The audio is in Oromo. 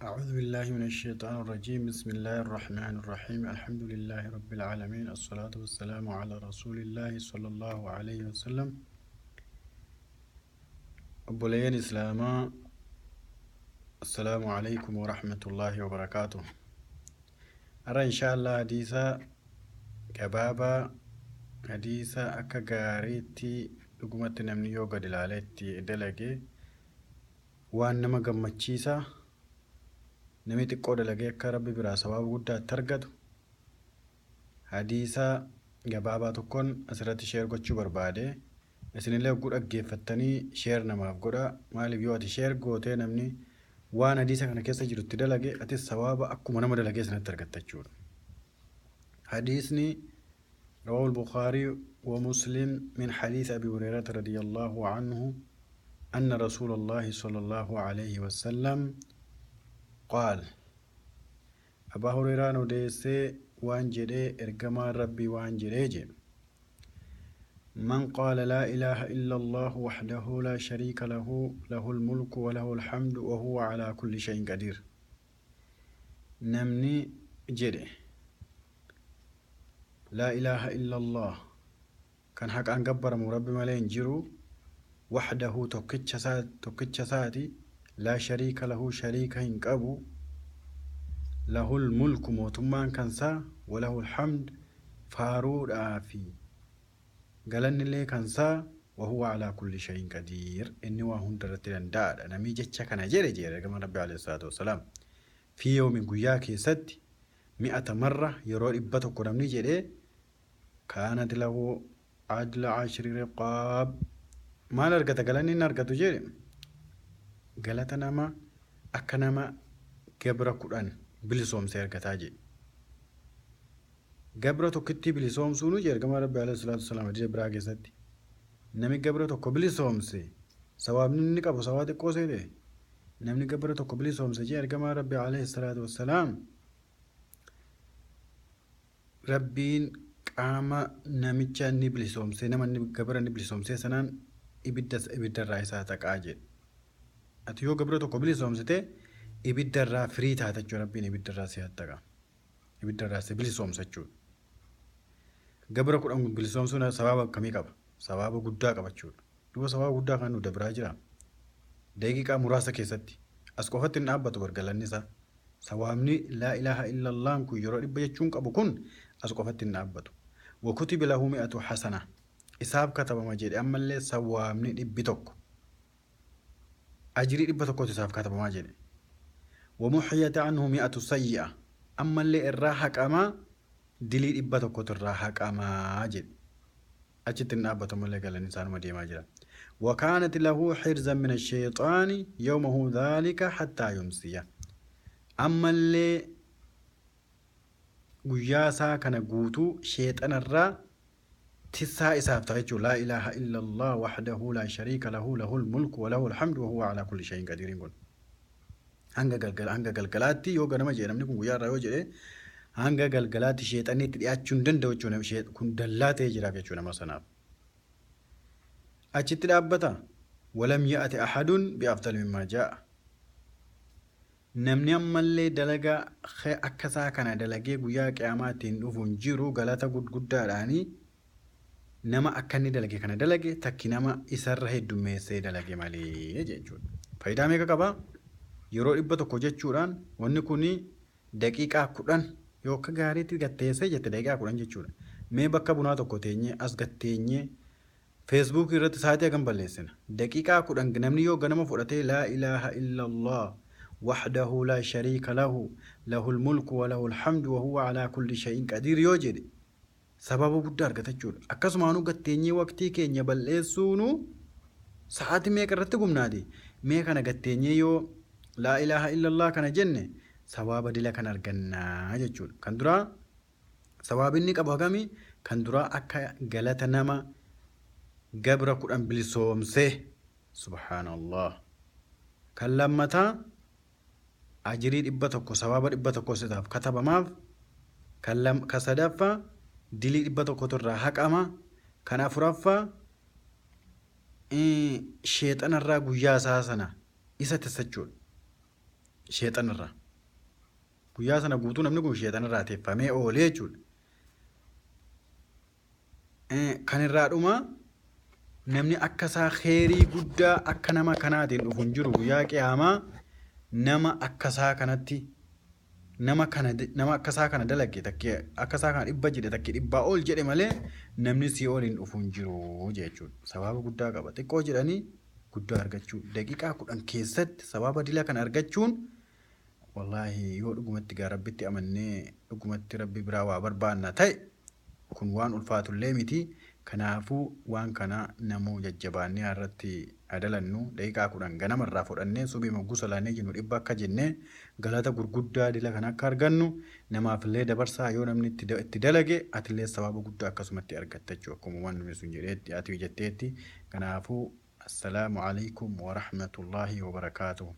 أعوذ بالله من الشيطان الرجيم. بسم الله الرحمن الرحيم. الحمد لله رب العالمين، الصلاة والسلام على رسول الله صلى الله عليه وسلم. Obboleeyyan Islaamaa, السلام عليكم ورحمة الله وبركاته. Har'a إن شاء الله hadiisa gabaabaa, hadiisa akka gaariitti dhugumatti namni yoo gad ilaalee itti dalage waan nama gammachiisa, namni xiqqoo dalagee akka Rabbi biraa sawaaba guddaa itti argatu, hadiisa gabaabaa tokkoon asirratti share gochuu barbaade. Isinillee hogguu dhaggeeffattanii share namaaf godha. Maaliif, yoo ati share gootee namni waan hadiisa kana keessa jiru itti dalage, atis sawaaba akkuma nama dalagee sanatti argatta jechuudha. Hadiisni رواه البخاري ومسلم من حديث أبي هريرة رضي الله عنه أن رسول الله صلى الله عليه وسلم قال، أبا هريرة odeessee waan jedhee, ergamaan Rabbii waan jedhee jedhe: من قال لا إله إلا الله وحده لا شريك له، له الملك وله الحمد وهو على كل شيء قدير، namni jedhe لا إله إلا الله، kan haqaan gabbaramu Rabbi malee hin jiru، وحده tokkicha isaati، لا شريك له shariika hin qabu، له الملك mootummaan kansaa، وله الحمد faaruudhaa fi galannillee kansaa، وهو على كل شيء قدير inni waa hunda irratti danda'aadha, namni jecha kana jedhe, jedhe ergamaan Rabbi عليه الصلاة والسلام، في يوم guyyaa keessatti، مائة مرة yeroo 100 namni jedhe، كانت له عدل 10 رقاب. Maal argata? Galanni inni argatu jedhe, galata nama akka nama gabra 10 bilisoomsee argataa jedhe. Gabra tokkitti bilisoomsuunu jedhe ergamaa Rabbi عليه الصلاة والسلام hadiisa biraa keessatti. Namni gabra tokko bilisoomse sawaabni inni qabu sawaa xiqqoo seete. Namni gabra tokko bilisoomse, jedhe ergamaa Rabbi عليه الصلاة والسلام, Rabbiin qaama namicha inni bilisoomsee, nama inni gabra inni bilisoomsee sanaan ibiddarraa isaa taqaa jedhe. Ati yoo gabra tokko bilisoomsite ibiddarraa firii taata jechuudha. Rabbiin ibiddarraa si hattaqa. Ibiddarraa si bilisoomsa jechuudha. Gabra 10 bilisoomsuun sababa akkamii qaba? Sababa guddaa qaba jechuudha. Duuba sababa guddaa kan nu dabiraa jira. Daqiiqaa muraasa keessatti as qofatti hin dhaabbatu gargalanni isaa. Sawaabni لا إله إلا الله kun yeroo 100 jechuun qabu kun as qofatti hin dhaabbatu. وكتب له مائة حسنة isaaf katabama jedhe, ammallee sawaabni 100, ajirii 100tu isaaf katabamaa jedhe. ومحيت عنه 100 سيئة ammallee irraa haqamaa, dilii 100tu irraa haqamaa jedhe. Achitti hin dhaabbatu malee galanni isaanuma deemaa jira. وكانت له حرزا من الشيطان يومه ذلك حتى يمسي ammallee guyyaa isaa kana guutuu sheexanarraa tissaa isaaf ta'a jechuudha. لا إله إلا الله وحده لا شريك له، له الملك وله الحمد وهو على كل شيء قدير kun. Hanga galgalaatti yoo ganama jedhe, namni kun guyyaa irraa yoo jedhe, hanga galgalaatti sheexanni itti dhiyaachuu hin danda'u jechuudha. Kun dallaa ta'ee jiraaf jechuudha nama sanaaf. Achitti dhaabbata. ولم يأت أحد بأفضل مما جاء. Namni ammallee dalagaa akkasaa kana dalagee guyyaa qiyamaatiin dhufu hin jiru, galata guddaadhaanii nama akka inni dalage kana dalage takki nama isarra heddummeessee dalage malee jechuudha. Faayidaa meeqa qabaa? Yeroo 100 jechuudhaan wanni kun daqiiqaa 10 yoo akka gaariitti gatteessee jette daqiiqaa 10 jechuudha. Mee bakka bunaa tokko teenyee, as gatteenyee Feesbuukii irratti sa'aatii hagam balleessina? Daqiiqaa 10 namni yoo ganama fudhatee لا إله إلا الله وحده لا شريك له، له الملك وله الحمد وهو على كل شيء قدير yoo jedhe sababa guddaa argata jechuudha. Akkasumaanuu gatteenyee waqtii keenya balleessuunu sa'aatii meeqa irratti gumnaati? Mee kana gatteenyee yoo لا إله إلا الله kana jenne sawaaba dila kan argannaa jechuudha. Kan duraa sawaabinni qabu hagamii? Kan duraa akka galata nama gabra 10 bilisoomsee, سبحان الله. Kan lammataa ajirii 100, sawaaba 100 sidaaf katabamaaf. Kan sadaffaa dilii 100tu irraa haqama. Kan afuraffaa sheexanarraa guyyaa isaa sana isa tissachuudha. Sheexanarraa. Guyyaa sana guutuu namni kun sheexanarraa teeffamee oolee jechuudha. Kan irraa dhumaa namni akka isaa kheerii guddaa akka nama kanaatiin dhufu hin jiru guyyaa qiyaamaa, nama akka isaa kanatti nama kana nama akka isaa kana dalage, takkee akka isaa kana 100 jedhe, takkee 100 ol jedhe malee namni sii ol hin dhufu hin jiru jechuudha. Sababa guddaa qaba. Xiqqoo jedhanii guddaa argachuu, daqiiqaa 10 keessatti sababa dila kana argachuun, wallaahi yoo dhugumatti gaa Rabbitti amannee dhugumatti Rabbi biraa waa barbaanna ta'e, kun waan ulfaatullee miti. Kanaafuu waan kana namuu jajjabaannee irratti adalannu. Daqiiqaa 10 ganamarraa fudhannee subii mogguu salaannee jennu 100 akka jennee galata gurguddaa dila kana akka argannu namaafillee dabarsaa. Yoo namni itti dalage atillee sababa guddaa akkasumatti argatta jechuudha, akkuma waan namni sun jedheetti ati jetteetti. Kanaafuu assalaamu alaikum warahmatullaahi wabarakaatuh.